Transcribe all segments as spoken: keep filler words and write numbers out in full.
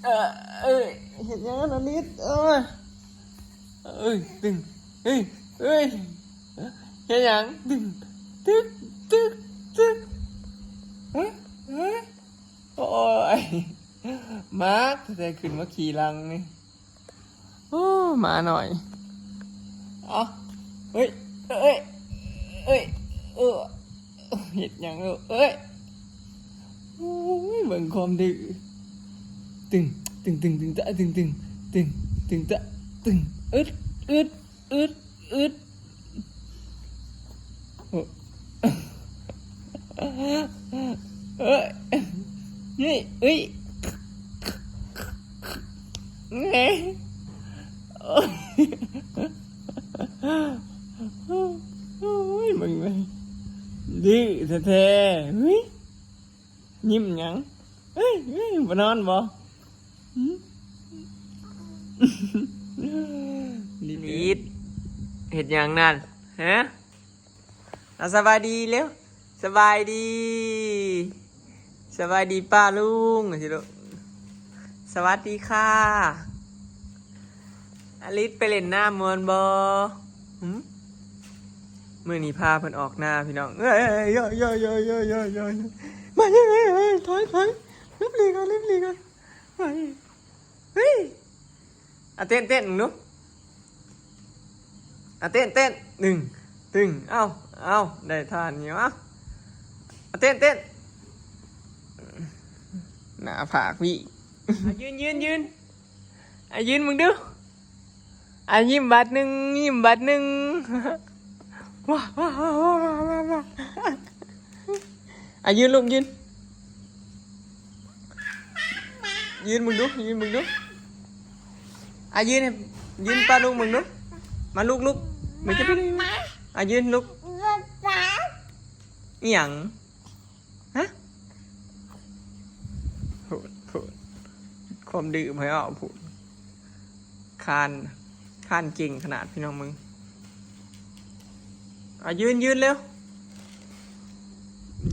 เออ เอ้ย เห็นยังนั้นอลิส เออ เอ้ย ตึง เฮ้ย เอ้ย เห็นยัง ตึง ตึก ตึก ตึก ฮะ ฮะ โอ้ย มาแต่ขึ้นมาขี่หลังนี่ โอ้ มาหน่อย เอา เฮ้ย เอ้ย เอ้ย เออ เฮ็ดหยังลูก เอ้ย โอ้ย เบิ่งความดื้อ ตึง ตึง ตึง ตึง ตะ ตึง ตึง ตึง ตึง ตะ ตึง อึด อึด อึด อึด เอ้ย นี่ เอ้ย นี่ โอ้ย โอ้ย มึงเลย ดื้อแท้ๆ เฮ้ย ยิ้มหยัง เฮ้ย เฮ้ย บ่นอนบ่ หืม ลิด เฮ็ดหยังนั่น ฮะ เอาสบายดีเร็ว สบายดี สบายดีป้าลุงสิลูก สวัสดีค่ะ อลิสไปเล่นน้ำม่วนบ่ หืม มื้อนี้พาเพิ่นออกนาพี่น้อง เอ้ย เอ้ย เอ้ย เอ้ย เอ้ย เอ้ย เอ้ย เอ้ย เอ้ย มา เอ้ย เอ้ย เอ้ย ถอย ถอย รีบหลีกก่อน รีบหลีกก่อน เฮ้ย เฮ้ย อ่ะ เต้น เต้น หนู อ่ะ เต้น เต้น หนึ่ง ตึง เอ้า เอ้า ได้ท่านี้วะ อ่ะ เต้น เต้น หน้าผากพี่ อ่ะ ยืน ยืน ยืน อ่ะ ยืนมึงดู อ่ะ ยิ้มบาดหนึ่ง ยิ้มบาดหนึ่ง ว้า ว้า ว้า ว้า ว้า ว้า ว้า อ่ะ ยืนลูก ยืน ยืนมึงดู ยืนมึงดู อ่ะ ยืนให้ ยืนป้าลูกมึงดู มาลูก ลูก มันจะเป็น อ่ะ ยืนลูก อีหยัง ฮะ โหด โหด ความดื้อไผเอา โหด คาน คานเก่งขนาดพี่น้องมึง อ่ะ ยืน ยืนเร็ว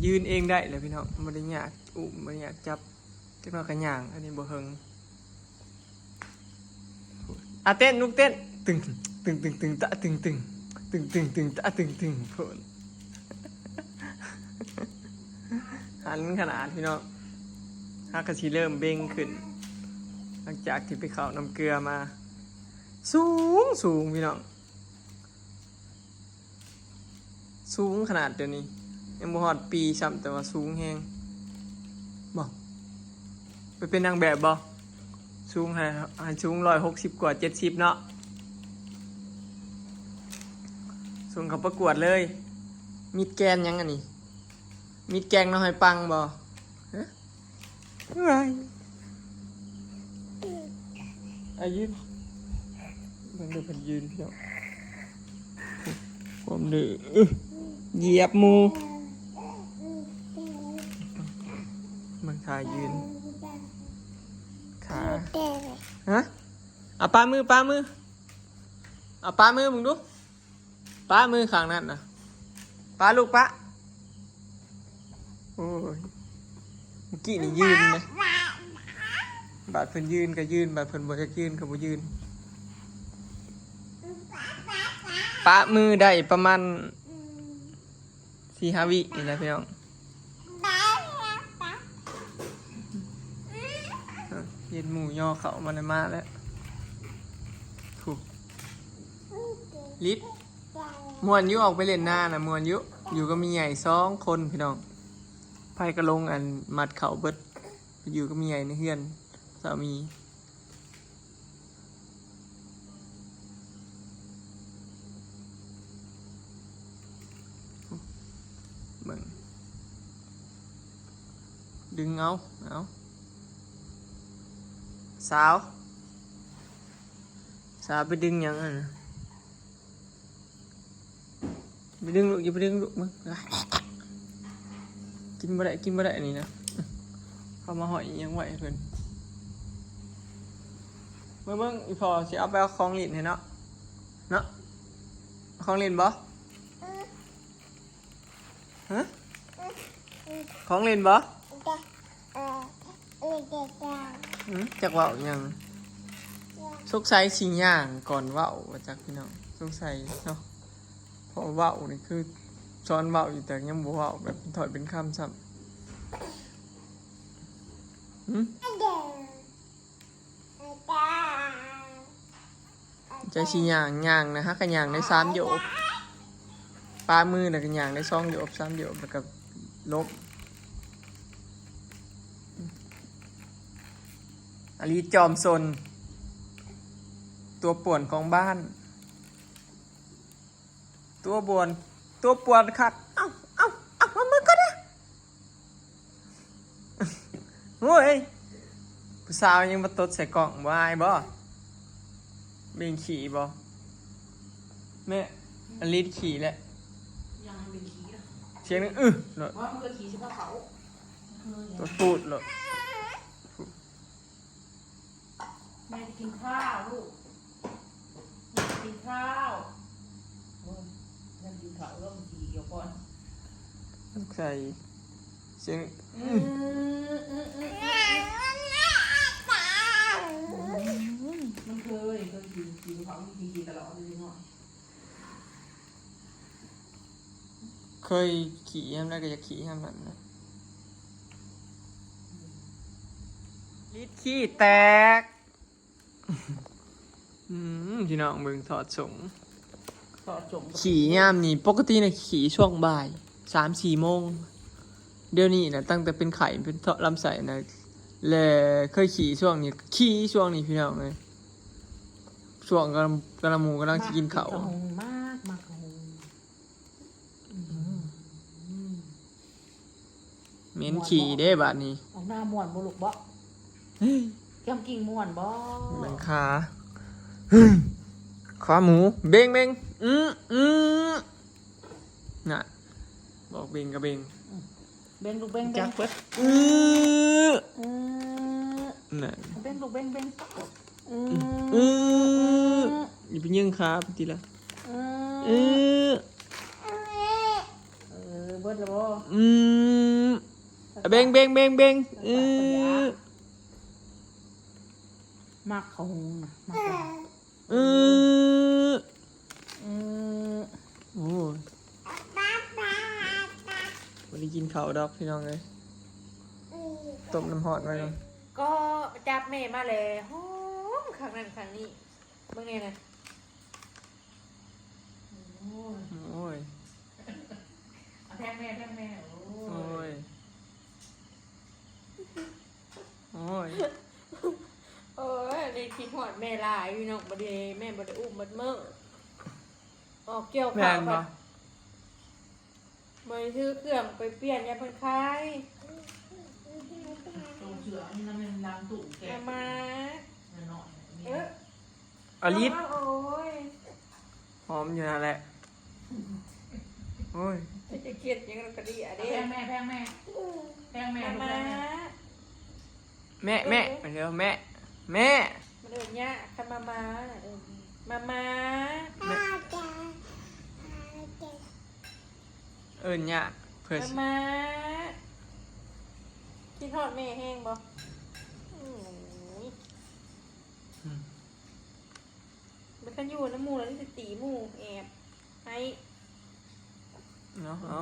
ยืนเองได้เลยพี่น้อง บ่ได้ยาก อุ้ม บ่ได้ยากจับ จักหน่อยก็ย่าง อันนี้บ่เฮิง อ่ะ เต้น ลูก เต้น ตึง ตึง ตึง ตึง ตะ ตึง ตึง ตึง ตึง ตึง ตะ ตึง ตึง โพด หันขนาดพี่น้อง ฮักกะสิเริ่มเบ่งขึ้น หลังจากที่ไปเข้าน้ำเกลือมา สูง สูงพี่น้อง สูงขนาดเดี๋ยวนี้ ยังบ่ฮอดปีซ้ำ แต่ว่าสูงแฮง บ่ ไปเป็นนางแบบบ่ สูงให้ ให้สูงร้อยหกสิบกว่า เจ็ดสิบเนาะ สูงเขาประกวดเลย มิสแกรนด์หยังอันนี้ มิสแกรนด์น้องหอยปังบ่ ฮะ ว้าย อ่ะ ยืน มันดูเพิ่นยืนพี่น้อง ความดื้อ เหยียบหมู่ มันขายืน ขา ฮะ เอาปะมือ ปะมือ เอาปะมือมึงดู ปะมือข้างนั้นนะ ปะลูกปะ โอ้ย เมื่อกี้นี่ยืนนะ บาดเพิ่นยืนก็ยืน บาดเพิ่นบ่อยากยืนก็บ่ยืน ปะมือได้ประมาณสี่ห้าวินี่แหละพี่น้อง เห็นหมู่ย่อเขามาแล้ว มาแล้ว ถูก ลิฟต์ ม่วนอยู่ ออกไปเล่นนานะ ม่วนอยู่ อยู่กับแม่ใหญ่สองคนพี่น้อง ไผก็ลงอันมัดเขาเบิด อยู่กับแม่ใหญ่ในเฮือน สามี เบิ่ง ดึงเอา เอา สาว สาวไปดึงหยังหั่นน่ะ ไปดึงลูก อย่าไปดึงลูกมึง กินบ่ได้ กินบ่ได้นี่นะ เขามาห้อยอิหยังไว้ให้เพิ่น เบิ่ง เบิ่ง อีพ่อสิเอาไปเอาของเล่นให้เนาะ เนาะ เอาของเล่นบ่ ฮะ ของเล่นบ่ เออ หืม จักเว้าหยัง สงสัยสิย่างก่อนเว้าว่าจักพี่น้อง สงสัยเนาะ เพราะเว้านี่คือสอนเว้าอยู่แต่ยังบ่เว้าแบบเป็นถ้อยเป็นคำซ้ำ หืม ใจสิย่าง ย่างนะฮะ ก็ย่างได้สามโยบ ปามือแล้วก็ย่างได้สองโยบ สามโยบ แล้วก็ลบ อลีจอมซน ตัวป่วนของบ้าน ตัวบ่วน ตัวป่วนคัก เอ้า เอ้า เอ้า มาเบิ่งก่อนนะ โอ้ย ผู้สาวยังมาตดใส่กล่อง บ่อายบ่ เบ่งขี้บ่ แม่ อลิสขี้แหละ ยังเป็นขี้นะ เสียงหนึ่ง อื้อ โลด ว่ามันก็ขี้สิพาเขา ตัวปูดโลด แม่จะกินข้าวลูก แม่จะกินข้าว โอ้ย แม่กินข้าวแล้วมันขี้เดี๋ยวก่อน ใส่เสียง อืม อืม อืม อืม อืม มันเคย เคยกิน กินข้าว มันกินขี้ตลอดเลยเนาะ เคยขี้ยามใดก็อยากขี้ยามนั้นนะ ลิดขี้แตก อืม พี่น้องเบิ่งถอดส่ง ถอดส่ง ขี้ยามนี้ ปกตินะขี้ช่วงบ่าย สามสี่โมง เดี๋ยวนี้นะ ตั้งแต่เป็นไข้เป็นเซาะลำไส้นะ และเคยขี้ช่วงนี้ ขี้ช่วงนี้พี่น้องเอ้ย ช่วงกำลัง กำลังหมู่กำลังสิกินข้าว มักกินข้าวหุง มาก มักข้าวหุง อืม เหม็นขี้เด้บาดนี้ ออกหน้าม่วนบ่ลูกบ่ เฮ้ย แก้มกิ่งม่วนบ่ เบิ่งขา เฮ้ย ขาหมู เบ่งเบ่ง อื้อ อื้อ น่ะ บอกเบ่งก็เบ่ง เบ่งลูกเบ่ง จั เบ่ง กเบิด อื้อ เออ น่ะ เบ่งลูกเบ่งเบ่ง อืม อื้อ อย่าไปยื่นขาไปทีละ อืม อื้อ เออ เบิดแล้วบ่ อืม เบ่งเบ่งเบ่งเบ่ง เออ มักข้าวหุงนะ มักข้าวหุง เออ เออ โอ้ย บ่ได้กินข้าวดอกพี่น้องเอ้ย ต้มน้ำร้อนไว้ก่อน ก็จับแม่มาเลย หอมข้างนั้นข้างนี้ เบิ่งแน่นะ โอ้ย โอ้ย เอาแพงแม่ แพงแม่ โอ้ย โอ้ย โอ้ย โอ้ย ได้คิดฮอดแม่หลายอยู่เนาะ บ่ได้ แม่บ่ได้อุ้มเบิดมื้อ ออกเกี่ยวข้าว แม่นบ่ บัด บ่ได้ถือเครื่องไปเปลี่ยนยาเพิ่นคาย ตรงเสือนี่นะ มันล้างตู้แกะ มาม่า เนาะ เออ อลิส มาม่า โอ้ย หอมอยู่นั่นแหละ โอ้ย จะเกลียดหยังก็ดีอะเด้ แพงแม่ แพงแม่ แพงแม่ มาม่า แม่ แม่ เดี๋ยวแม่ แม่ มันเอิ้นยาก คันมาม่าน่ะ เอิ้นมาม่า แม่ เอิ้นยาก เพิ่น มาม่า คิดฮอดแม่แฮงบ่ อืม อืม มันคันอยู่นำหมู่แล้วสิตีหมู่แอบให้ เนาะ เอา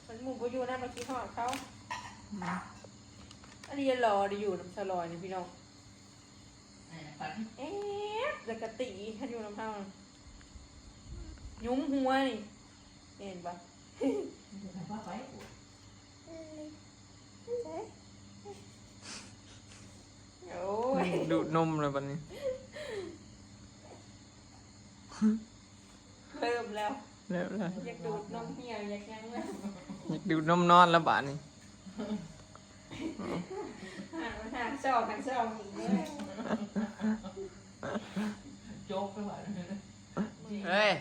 มันหมู่บ่อยู่นำ มาคิดฮอดเขา อืม อันนี้รอได้อยู่นำสลอยนี่พี่น้อง แอบแล้วก็ตีคันอยู่นำเฮา ยุ้มหัวนี่ เห็นปะ โอ้ย ดูดนมเลยบัดนี้ เริ่มแล้ว เริ่มแล้ว อยากดูดนมเหี่ยว อยากยังเลย อยากดูดนมนอนแล้วบาดนี้ หา หาซอก หาซอกอีกเลย โจ๊กไปหวานเลย เฮ้ย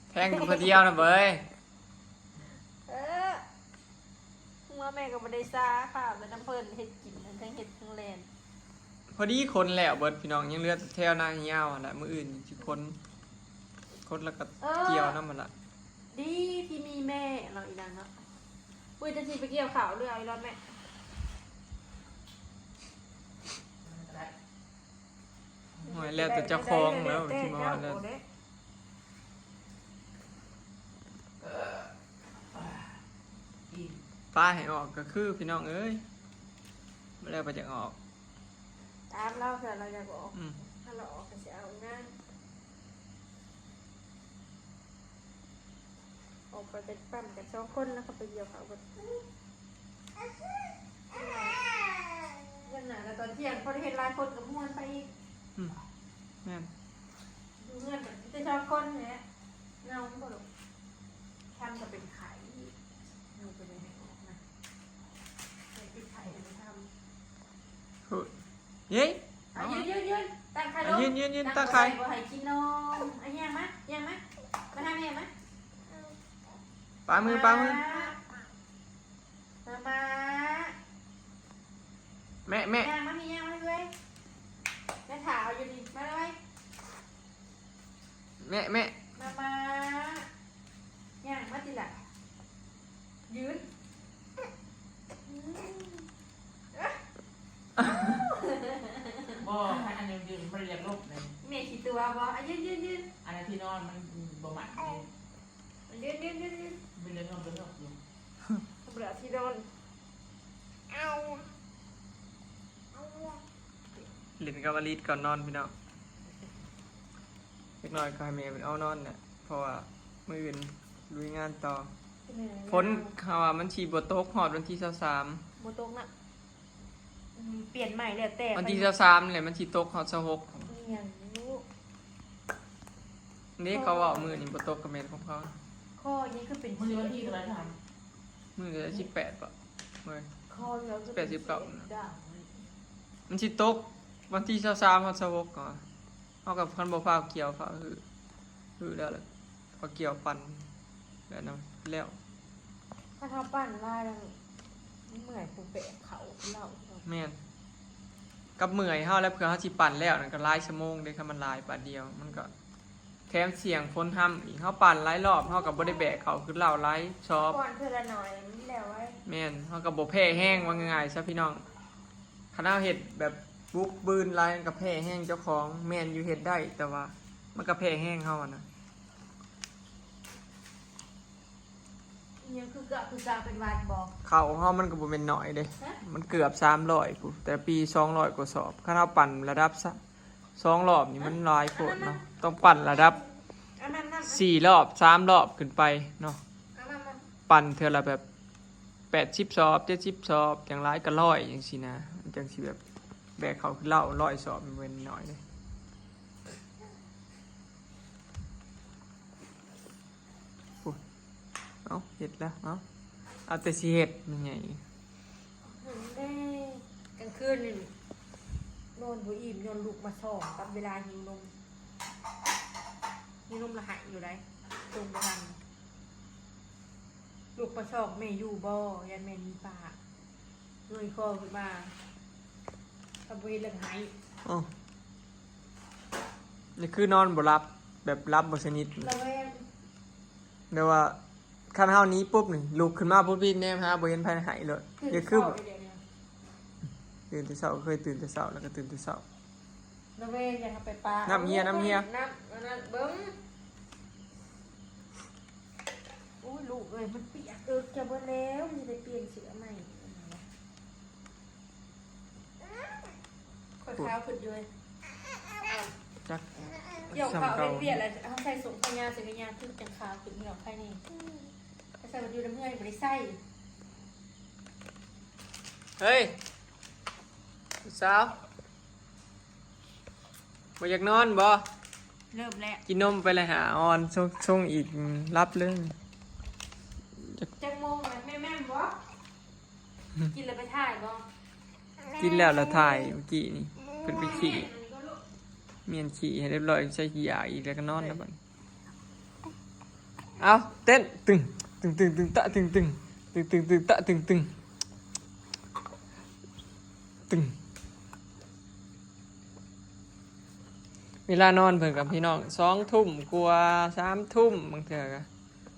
แทงอยู่คนเดียวนะเบย เออ หัวแม่ก็บ่ได้ซาค่ะ เป็นน้ำเพิ่นเฮ็ดกิน ทั้งเฮ็ดทั้งแลน พอดีคนแล้วเบิดพี่น้อง ยังเหลือแต่แถวหน้าเหี่ยวหั่นแหละ มื้ออื่นสิคน คนแล้วก็ เออ เกี่ยวนำหั่นล่ะ ดีที่มีแม่เราอีกนางเนาะ ปุ้ยจะสิไปเกี่ยวข้าวเรืออีรอนแม่ แล้วแต่เจ้าของแล้ว แล้วแต่ ที่มาว่าแล้ว เจ้าของเด้ ป้าให้ออกก็คือพี่น้องเอ้ย บ่แล้วไปจักออก ตามเราเถอะ เราอยากออก อืม ถ้าเราออกก็สิเอางาน ออกไปเป็นปั๊มกันสองคนแล้วก็ไปเกี่ยวเขากัน เรื่องหนาแล้วตอนเที่ยงพอได้เห็นหลายคนก็ม่วนไปอีก อืม แม่น อยู่เฮือนกันแต่สองคนแหละ เงาบ่ลูก ทำก็เป็นไข่ เงาเป็นไข่ออกนะ ไข่เป็นไข่ไม่ทำ เฮ้ย เย้ย เอายืนยืนยืนตั้งไข่ลง ยืนยืนยืนตั้งไข่ บ่ให้กินนม เอาเฮียมา เฮียมา มาทำเฮียมา ปามือ ปามือ มา มา มา แม่ แม่ ย่างมานี่ ย่างมาด้วย แม่ถาวอยู่นี่ มาเลย แม่ แม่ มา มา ย่างมาทีละ ยืน อืม บ่ ถ้าอันนี้ยืน มันเรียกลบเลย แม่ขี้ตัวบ่ อ่ะ ยืน ยืน ยืน อันนั้นที่นอนมันบ่หมัดเลย ยืน ยืน ยืน ยืน เป็นเรื่องนอนเป็นเรื่องอยู่ เบื่อที่นอน เอา เอา เล่นกับวาลีดก่อนนอนพี่น้อง เล็กน้อยก็ให้แม่เพิ่นเอานอนแหละ เพราะว่ามื้ออื่นลุยงานต่อ แม่ ฝนเขาว่ามันสิบ่ตกฮอดวันที่ซาวสาม บ่ตกนะ อืม เปลี่ยนใหม่แล้วแต่ วันที่ซาวสามนี่แหละ มันสิตกฮอดซาวหก อีหยังลูก นี่เขาเว้ามื้อนี้บ่ตกก็แม่นของเขา ข้อนี้คือเป็น มื้อนี้วันที่เท่าไหร่ถาม มื้อนี้สิบแปดปะ มื้อ ข้อเดียวคือ แปดสิบเก้า ด่าง มันสิตกวันที่ซาวสามฮอดซาวหกก่อน เฮากับคันบ่ฟ้าวเกี่ยวฟ้าวหื้อ หื้อแล้วล่ะ พอเกี่ยวปั่นแล้วนะ แล้ว ถ้าเขาปั่นลายแล้วเมื่อยผู้แบกเขาเล่า แม่น กับเมื่อยเฮาแล้ว เพื่อเฮาสิปั่นแล้วนั่นก็หลายชั่วโมงเด้ คันมันหลายปานเดียว มันก็แถมเสี่ยงฝนห้ำอีก เฮาปั่นหลายรอบ เฮาก็บ่ได้แบกเขาขึ้นเหล้าหลายซอบ ก่อนเทื่อละหน่อยมันแล้วไว้ แม่น เฮาก็บ่แพ้แฮง ว่าง่ายๆซะพี่น้อง คันเฮาเฮ็ดแบบบุกบืนหลาย มันก็แพ้แฮงเจ้าของ แม่นอยู่ เฮ็ดได้ แต่ว่ามันก็แพ้แฮงเฮาอะนะ อิหยังคือกะ คือกะเป็นหวัดบ่ เขาเฮามันก็บ่แม่นน้อยเด้ ฮะ มันเกือบสามร้อยพุ้น แต่ปีสองร้อยกว่าสอบ คันเฮาปั่นระดับซะ สองรอบนี่มันหลายโพดเนาะ ต้องปั่นระดับ อันนั้น นั่น สี่รอบ สามรอบขึ้นไปเนาะ อันนั้น นั่น ปั่นเทื่อละแบบ แปดสิบสอบ เจ็ดสิบสอบ อย่างหลายก็ร้อยจังซี้นะ มันจังสิแบบ แบกเขาคือเหล้า ร้อยสอบมันเป็นน้อยเด้ โอ้ย เอ้า เฮ็ดแล้ว เอ้า เอาแต่สิเฮ็ดมันไง เห็นได้ กลางคืนนี่นอนบ่อิ่ม ย้อนลูกมาส่องกับเวลาหิวนม หิวนมละหายอยู่ได๋ ส่งบ่ทัน ลูกมาส่องแม่อยู่บ่ ย่านแม่มีปาก เงยคอขึ้นมา ถ้าบ่เห็นแล้วก็หาย อ๋อ นี่คือนอนบ่หลับ แบบหลับบ่สนิท ระแวง แต่ว่าคันเฮาหนีปุ๊บนี่ ลุกขึ้นมาปุ๊บนี่แนมหาบ่เห็นไผหายเลย ตื่น อย่าคือ เช้าเดี๋ยวนี้ ตื่นแต่เช้า เคยตื่นแต่เช้า แล้วก็ตื่นแต่เช้า ระแวง อย่าทำไปปา น้ำเฮีย น้ำเฮีย น้ำอันนั้นเบิ่ง โอ้ย ลูกเอ้ย มันเปียกเอิกจะเบิดแล้ว มันจะได้เปลี่ยนเสื้อใหม่ ข้อยขาวขึ้นอยู่เว้ย จัก เกี่ยวข้าว ส่ำเก่า เฮ็ดเวียกแล้ว เอาใส่ส่งพญา ใส่พญา คือจังขาวขึ้น พี่น้อง ใครนี่ ถ้าใส่อยู่ในเมืองบ่ได้ใส่ เฮ้ย สาว บ่อยากนอนบ่ เริ่มแล้ว กินนมไปเลยหาออน ส่ง ส่งอีก รับเลย จักโมงแล้ว แม่แม่นบ่ กินแล้วไปถ่ายบ่ กินแล้วละถ่ายเมื่อกี้นี่ เพิ่นไปขี้ เมียนขี้ให้เรียบร้อย ใส่ขี้ยาอีกแล้วก็นอนแล้วบัดนี้ เอาเต้น ตึง ตึง ตึง ตึง ตะ ตึง ตึง ตึง ตึง ตึง ตะ ตึง ตึง ตึง เวลานอนเพิ่นกับพี่น้อง สองทุ่มกว่า สามทุ่มบางเทื่อก็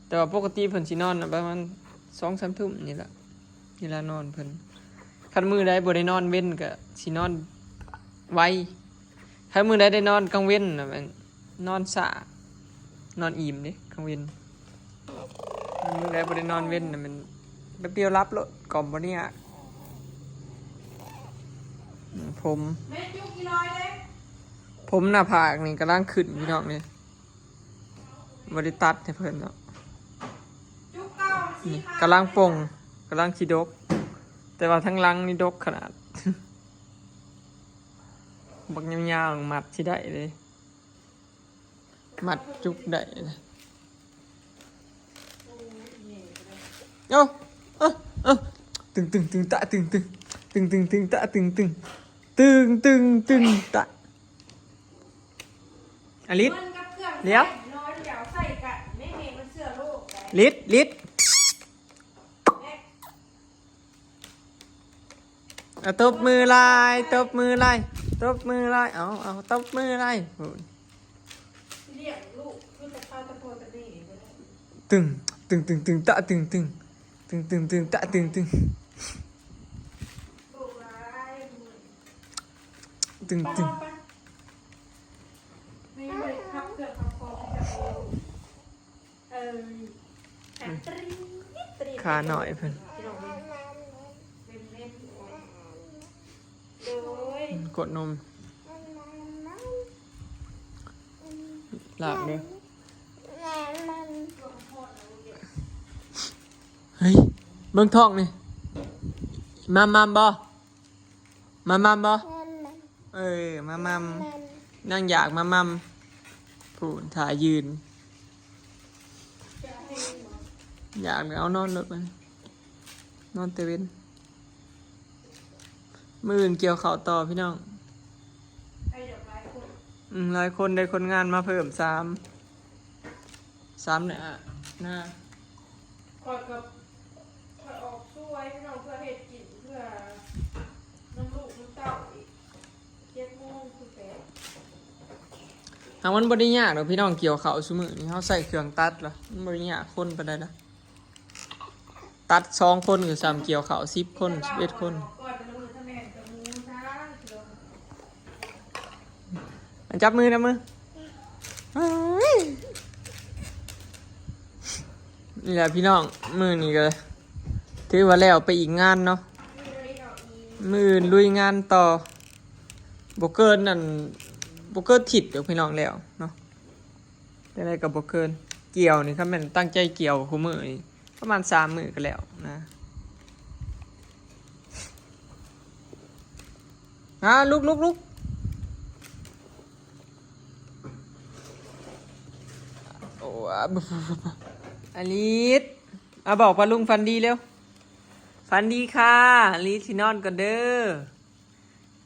แต่ว่าปกติเพิ่นสินอนน่ะประมาณสองสามทุ่มนี่แหละ เวลานอนเพิ่น คันมื้อใดบ่ได้นอนเว็นก็สินอนไว ถ้ามื้อใดได้นอนกลางเว็นน่ะแม่นนอนช้า นอนอิ่มเด้กลางเว็น มื้อใดบ่ได้นอนเว็นน่ะแม่นแป๊บเดียวหลับโลด กล่อมบ่ได้ยาก ผม แม่จุกอีลอยเด้ ผมหน้าผากนี่กำลังขึ้นพี่น้องนี่ บ่ได้ตัดให้เพิ่นเนาะ จุกเก่ามันสี นี่ ขาว กำลังป่ง กำลังสิดก แต่ว่าทั้งหลังนี่ดกขนาด บักยาวๆ มัดสิได้เลย มัดจุกได้เลย เอ้า เอ้า เอ้า ตึง ตึง ตึง ตะ ตึง ตึง ตึง ตึง ตะ ตึง ตึง ตึง ตึง ตะ อลิส เงินกับเครื่อง เดี๋ยว ใส่น้อยเดี๋ยวใส่กัน ไม่เมย์มันเสื้อโลก ลิส ลิส แม่ อ่ะ ตบมือหน่อย ตบมือหน่อย ตบมือหน่อย เอา เอา ตบมือหน่อย โอ้ย เรียกลูกคือแต่ข้าวตะโพนตะนี่ก็ได้ ตึง ตึง ตึง ตึง ตะ ตึง ตึง ตึง ตึง ตึง ตะ ตึง ตึง ลูกร้าย ตึง ไป ตึง ไป ไม่ไม่พับเครื่องพับคอมให้กับลูก เออ ขาหน่อยเพิ่น พี่น้องเพิ่น เล่นๆ โดย กดนม หลับเด้อ เฮ้ย เบิ่งท้องนี่ มามัมบ่ มามัมบ่ เออ มามัม นางอยากมามัม ผู้ถ่ายยืน อยากเลย เอานอนรถมัน นอนแต่เว็น มื้ออื่นเกี่ยวข้าวต่อพี่น้อง อืม หลายคนได้คนงานมาเพิ่มสาม สามเนี่ยอะ หน้า ข้อยกับ ข้อยออกช่วยพี่น้องเพื่อเฮ็ดกิน เพื่อน้ำลูกน้ำเต้าอีก เจ็ดโมงคือแปด หากมันบ่ได้ยากดอกพี่น้อง เกี่ยวข้าวซุมื้อนี้ เฮาใส่เครื่องตัดละ มันบ่ได้ยากคนปานใดละ ตัดสองคนก็ส่ำเกี่ยวข้าวสิบคน สิบเอ็ดคน จับมือ จับมือ เฮ้ย นี่แหละพี่น้อง มื้อนี้ก็ถือว่าแล้วไปอีกงานเนาะ มื้ออื่นลุยงานต่อ บ่เกินนั่น บ่เกินอาทิตย์ดอกพี่น้องแล้วเนาะ จั่งใดก็บ่เกิน เกี่ยวนี่ คันแม่นตั้งใจเกี่ยวคู่มื้อนี่ ประมาณสามมื้อก็แล้วนะ อ่า ลุก ลุก ลุก โอ้ อ่ะ อลิส อ่ะ บอกป้าลุงฝันดีเร็ว ฝันดีค่ะ อลิส สินอนก่อนเด้อ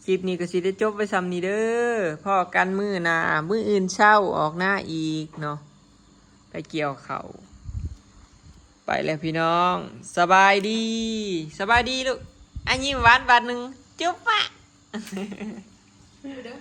คลิปนี้ก็สิได้จบไว้ส่ำนี้เด้อ พ้อกันมื้อหน้า มื้ออื่นเช้าออกนาอีกเนาะ ไปเกี่ยวข้าว ไปแล้วพี่น้อง สบายดี สบายดีลูก อ่ะ ยิ้มหวานบาดหนึ่ง จุ๊บปะ เด้อ